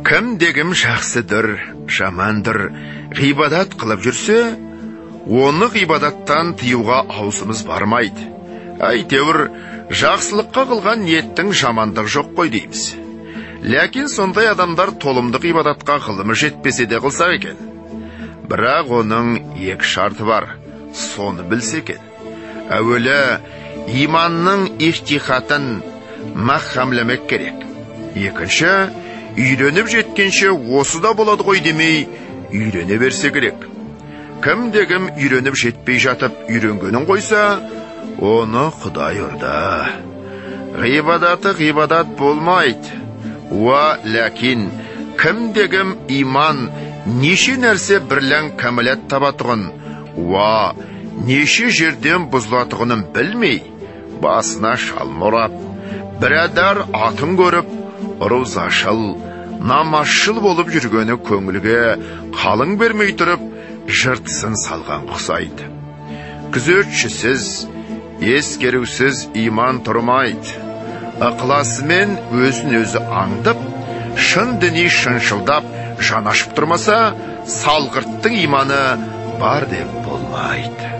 Кімде-кім жақсыдыр, жамандыр, ғибадат қылып жүрсе, оны ғибадаттан тыюға аузымыз бармайды. Әйтеуір, жақсылыққа қылған ниеттің жамандығы жоқ қой дейміз. Ләкин сондай адамдар толымдық ғибадатқа ғылымы жетпесе де қылса екен. Бірақ оның екі шарты бар, соны білсе екен. Әуелі иманның ихтихатын махамлемек керек. Екінші, үйреніп жеткенше осы да болады ғой демей, үйрене берсе керек. Кімде-кім үйреніп жетпей жатып үйренгенін қойса, оны Құдай ұрды. Ғибадаты ғибадат болмайды. Уа ләкин кімде-кім иман неше нәрсе бірлән кәмілет табатұғын, уа неше жерден бұзылатұғынын білмей, басына шалмұрап, бірадар атын көріп, рузашыл, намазшыл болып жүргені көңілге қалың бермей тұрып, жыртысын салған ұқсайды. Күзетшісіз, ескерусіз иман тұрмайды. Ықыласымен өзін өзі аңдып, шын діни шыншылдап, жанашып тұрмаса, салғырттың иманы бар деп болмайды.